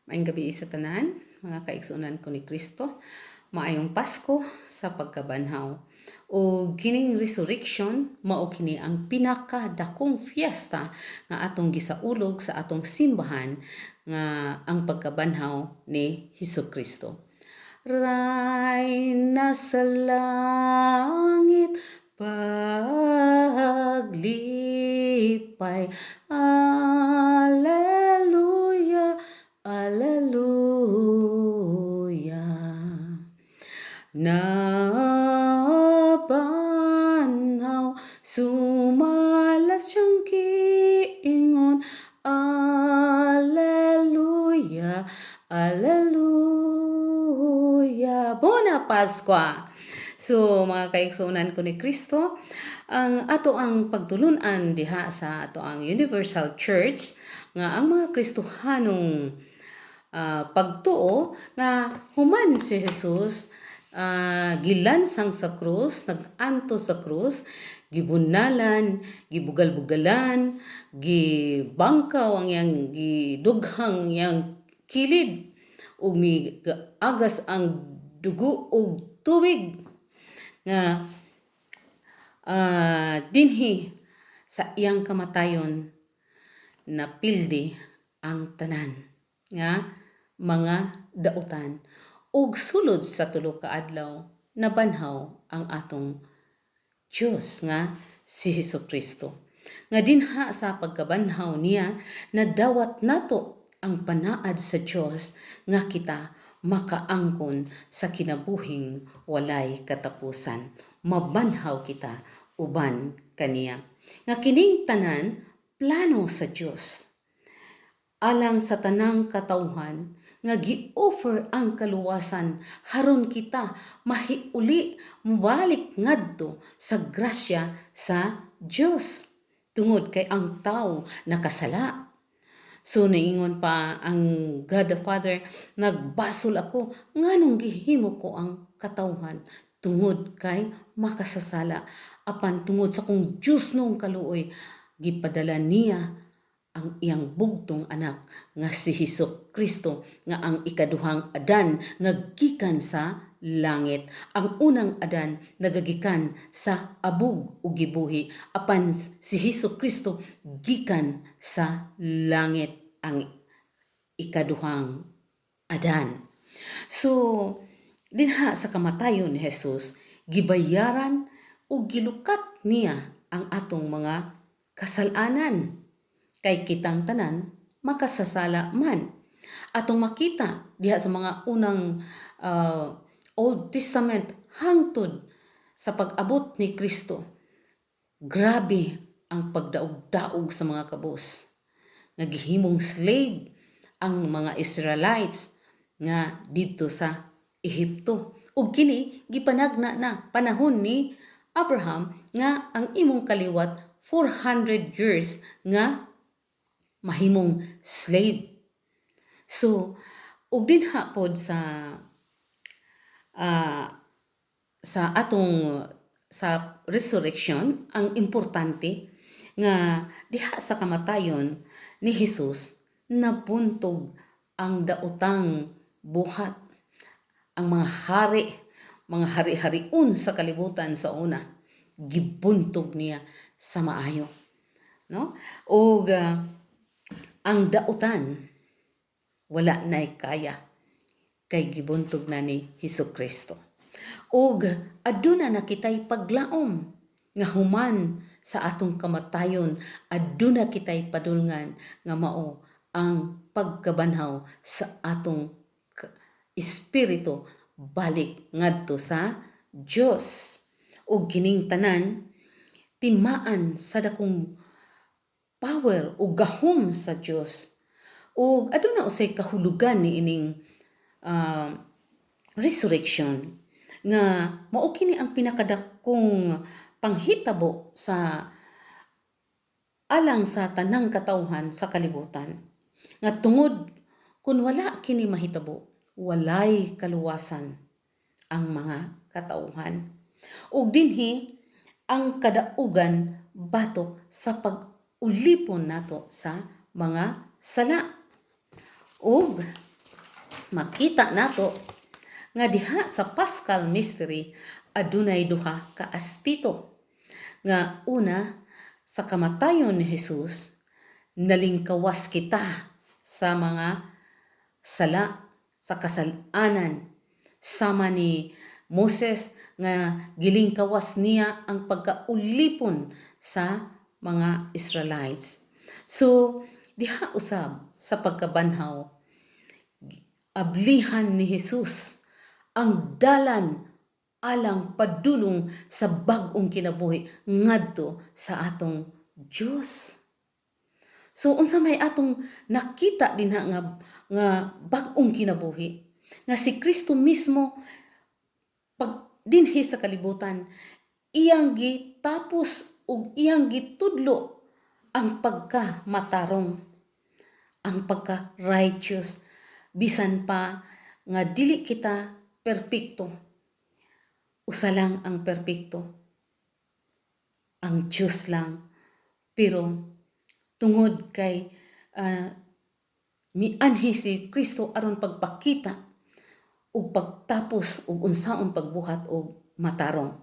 Maayong gabii sa tanan, mga kaigsuonan ko ni Kristo. Maayong Pasko sa pagkabanhaw. O kining resurrection, mao kini ang pinakadakong fiesta nga atong gisaulog sa atong simbahan, nga ang pagkabanhaw ni Hesus Kristo. Rayna sa langit paglipay. Alleluia, Alleluia. Nabanhaw, sumalas siyang giingon. Alleluia, Alleluia. Buona Pasqua! So, mga kaigsuonan ko ni Kristo, ang ato ang pagtulunan diha sa ato ang Universal Church nga ang mga Kristohanong pagtuo nga human si Jesus gilansang sa krus, nag-antos sa krus, gibunalan, gibugal-bugalan, gibangkaw ang iyang, gidughang iyang kilid ug miagas ang dugo ug tubig nga dinhi sa iyang kamatayon napildi ang tanan nga mga dautan ug sulod sa 3 ka adlaw nabanhaw ang atong Dios nga si Hesus Kristo, nga dinha sa pagkabanhaw niya nadawat nato ang panaad sa Dios nga kita makaangkon sa kinabuhing walay katapusan. Mabanhaw kita uban kaniya, nga kining tanan plano sa Dios alang sa tanang katawhan, nga gi-offer ang kaluwasan haron kita mahiuli, mobalik ngadto sa grasya sa Dios, tungod kay ang tao nakasala. So niingon pa ang God the Father, "Nagbasol ako nganong gihimo ko ang katawhan tungod kay makasasala. Apan tungod sa kong Dios nung kaluoy, gipadala niya ang iyang bugtong anak nga si Hesus Kristo, nga ang ikaduhang Adan nga gikan sa langit. Ang unang Adan nagagikan sa abog ug gibuhi, apan si Hesus Kristo gikan sa langit, ang ikaduhang Adan. So dinha sa kamatayon ni Jesus, gibayaran ug gilukat niya ang atong mga kasalanan, kay kitang tanan makasasala man. Atong makita diha sa mga unang Old Testament hangtod sa pag-abot ni Kristo. Grabe ang pagdaog-daog sa mga kabos. Nga gihimong slave ang mga Israelites nga didto sa Ehipto. Ug kini gipanagna na panahon ni Abraham nga ang imong kaliwat 400 years nga mahimong slave. So, ug dinha pod sa atong sa resurrection, ang importante nga diha sa kamatayon ni Jesus nabuntog ang daotang buhat, ang mga hari, mga hari-harion sa kalibutan sa una, gibuntog niya sa maayo, no? Ug ang dautan wala nay kaya kay gibuntog na ni Hesus Kristo. Ug aduna na kitay paglaom nga human sa atong kamatayon aduna kitay padulngan nga mao ang pagkabanhaw sa atong espiritu balik ngadto sa Dios. Ug kining tanan timaan sa dakong power o gahom sa Dios. Ug aduna usay kahulugan ni ining resurrection nga mao kini ang pinakadakong panghitabo sa alang sa tanang katawhan sa kalibutan. Nga tungod kung wala kini mahitabo, walay kaluwasan ang mga katawhan. Ug dinhi ang kadaugan batok sa pag-ulipon nato sa mga sala. Ug Makita nato nga diha sa Paschal Mystery adunay duha ka aspeto. Nga una, sa kamatayon ni Jesus, nalingkawas kita sa mga sala, sa kasalanan. Sama ni Moses nga gilingkawas niya ang pagkaulipon sa mga Israelites. So, diha usab sa pagkabanhaw, ablihan ni Jesus ang dalan alang padulong sa bag-ong kinabuhi ngadto sa atong Dios. So unsa may atong nakita dinha nga bag-ong kinabuhi, nga si Kristo mismo pag dinhi sa kalibutan, iyang gitapos ug iyang gitudlo ang pagka matarong, ang pagka righteous, bisan pa nga dili kita perpekto. Usa lang ang perpekto, ang Diyos lang. Pero tungod kay mianhi si Kristo aron pagpakita ug pagtapos ug unsaon pagbuhat og matarong.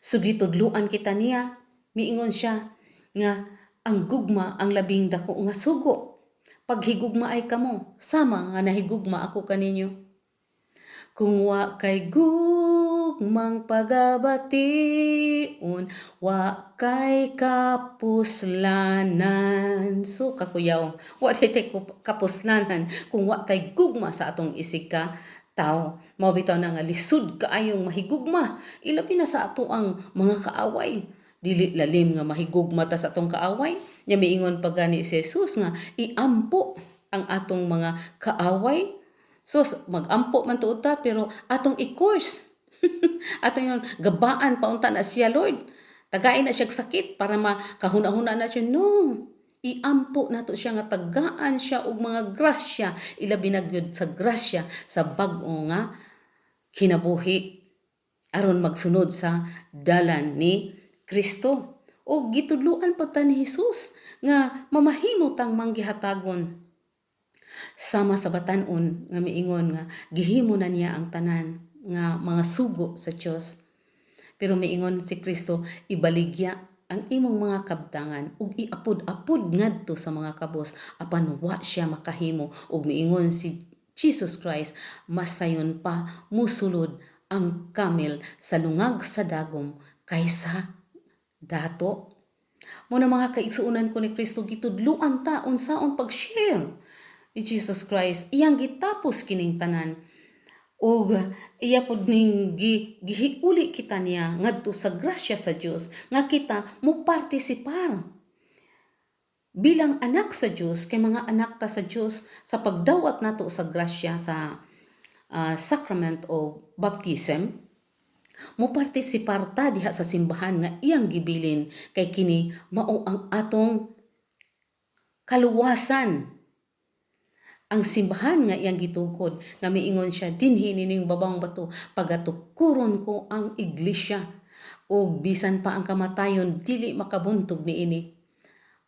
So gitudluan kita niya, miingon siya nga ang gugma ang labing dako nga sugo. Paghigugma ay kamo, sama nga nahigugma ako kaninyo. Kung wa kay gugmang pagabation, wa kay kapuslanan. So kakuyaw, wa tay kapuslanan kung wa tay gugma sa atong isig ka tao. Mao bitaw na nga lisod kaayong mahigugma, ilabi na sa ato ang mga kaaway. Dili lalim nga mahigugma ta sa atong kaaway. Nya miingon pa gani si Jesus nga iampo ang atong mga kaaway. So magampo man tuod ta, pero atong i-course. Atong yung gabaan pa unta na siya, "Lord. Tagain na siya sakit para makahuna-huna na siya." No. Iampo nato siya nga tagaan siya og mga grasya, ilabi na gyud sa grasya sa bag-o nga kinabuhi aron magsunod sa dalan ni Kristo. O gitudluan pa ta ni Jesus nga mamahimo tang manggihatagon. Sama sa batan-on nga miingon nga gihimo na niya ang tanan nga mga sugo sa Dios. Pero miingon si Kristo, "Ibaligya ang imong mga kabtangan ug iapod-apod ngadto sa mga kabos," apan wa siya makahimo. Ug miingon si Jesus Christ, mas sayon pa musulod ang camel sa lungag sa dagom kaysa dato. Mao na, mga kaigsuonan ko ni Kristo, gitudluan ta unsaon pag-share ni Jesus Christ. Iyang gitapos kining tanan ug iya pod ning gihiuli kita niya ngadto sa grasya sa Dios nga kita mo partisipar bilang anak sa Dios, kay mga anak ta sa Dios sa pagdawat nato sa grasya sa sacrament of baptism. Mo partisipar ta diha sa simbahan nga iyang gibilin, kay kini mao ang atong kaluwasan, ang simbahan nga iyang gitukod, nga miingon siya, "Dinhi nining babang bato pagatukuron ko ang iglesia, ug bisan pa ang kamatayon dili makabuntog niini,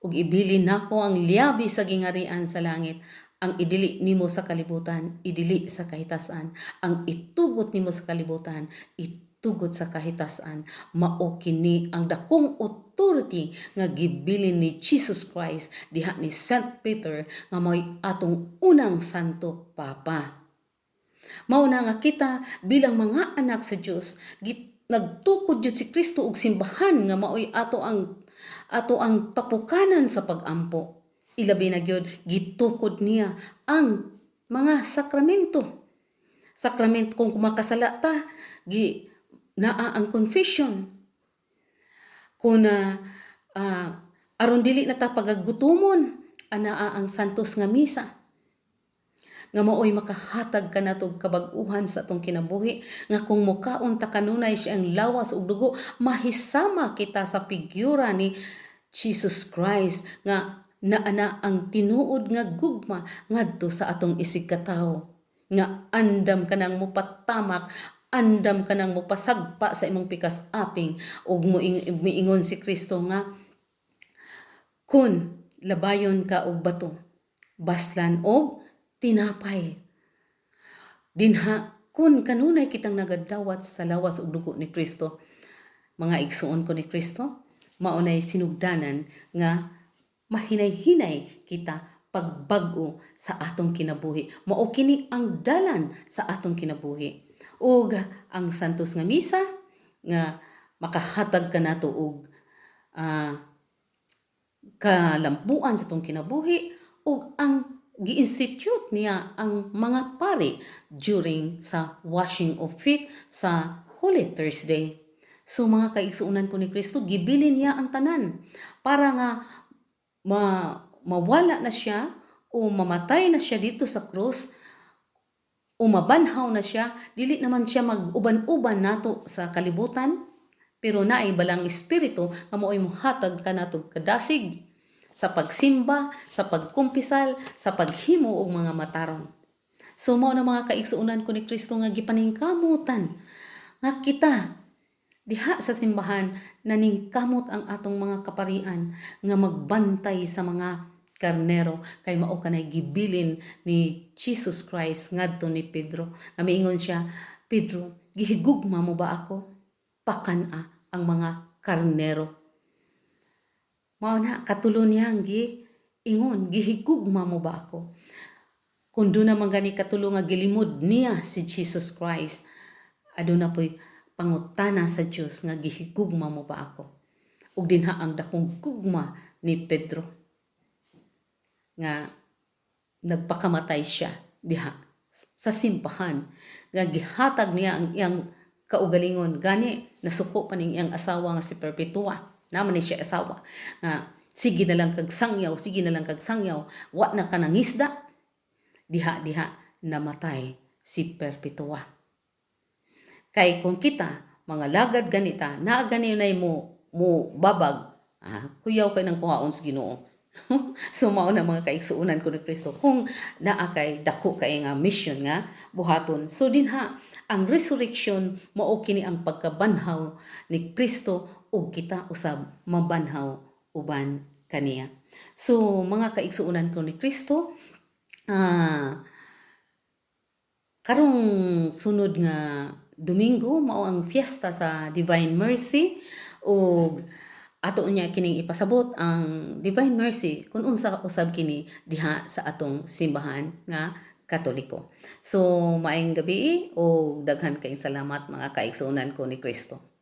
ug ibilin nako ang liyabi sa gingarian sa langit. Ang idili nimo sa kalibutan, idili sa kahitasan. Ang itugot nimo sa kalibutan, itugot sa kahitasan." Mao kini ang dakong authority nga gibilin ni Jesus Christ diha ni Saint Peter nga mao'y atong unang Santo Papa. Mao na nga kita bilang mga anak sa Dios, nagtukod jud si Kristo og simbahan nga maoy ato ang tapukanan sa pagampo. Ilabi na gyud gitukod niya ang mga sakramento. Sakramento kung kumakasala ta, gi naa ang confession. Kung na aron dili na ta pagagutomon, anaa ang santos nga misa nga maoy makahatag kanato og kabag-uhan sa atong kinabuhi, nga kung mukaon ta kanunay sa iyang lawas ug dugo, mahisama kita sa figura ni Jesus Christ nga naana ang tinuod nga gugma ngadto sa atong isig katawo, nga andam kanang mopatamak, andam kanang mopasagpa sa imong pikas aping. Ug miingon si Kristo nga kun labayon ka og bato, baslan og tinapay. Dinha kun kanunay kitang nagadawat sa lawas ug dugo ni Kristo, mga igsuon ko ni Kristo, maunay sinugdanan nga mahinay-hinay kita pagbag-o sa atong kinabuhi. Mao kini ang dalan sa atong kinabuhi. Ug ang Santos nga Misa nga makahatag kanato og kalambuan sa atong kinabuhi ug ang gi-institute niya ang mga pari during sa washing of feet sa Holy Thursday. So mga kaigsuonan ko ni Kristo, gibilin niya ang tanan para nga mawala na siya o mamatay na siya dito sa krus o mabanhaw na siya, dili naman siya mag-uban-uban nato sa kalibutan, pero naay balang espiritu nga mao'y mohatag kanato kadasig sa pagsimba, sa pagkumpisal, sa paghimo og mga matarong. So mao na, mga kaigsuonan ko ni Kristo, nga gipaningkamutan nga kita diha sa simbahan, naningkamot ang atong mga kaparian nga magbantay sa mga karnero, kay mao kanay gibilin ni Jesus Christ ngadto ni Pedro nga miingon siya, "Pedro, gihigugma mo ba ako? Pakan-a ang mga karnero." Mao na katulo niyang gi ingon, "Gihigugma mo ba ako?" Kung duna man gani katulo nga gilimod niya si Jesus Christ, aduna po'y pangutana sa Dios nga, "Gihigugma mo ba ako?" Ug dinha ang dakong gugma ni Pedro nga nagpakamatay siya diha sa simbahan, nga gihatag niya ang iyang kaugalingon. Gani nasuko pa ning iyang asawa nga si Perpetua, naman ni siya asawa, nga sige na lang kag sangyaw, sige na lang kag sangyaw, wa na ka nangisda. Diha diha namatay si Perpetua. Kay kung kita mga lagad ganita naa gani nay mo babag, kuyaw kay nang kuhaon sa Ginoo. So mao na, mga kaigsuonan ko ni Kristo, kung naa kay dako kay nga mission nga buhaton. So dinha ang resurrection, mao kini ang pagkabanhaw ni Kristo ug kita usab mabanhaw uban kaniya. So mga kaigsuonan ko ni Kristo, karong sunod nga Domingo mao ang fiesta sa Divine Mercy, ug ato niya kining ipasabot ang Divine Mercy kung unsa usab kini diha sa atong simbahan nga Katoliko. So maayong gabi ug daghan kayong salamat, mga kaigsuonan ko ni Kristo.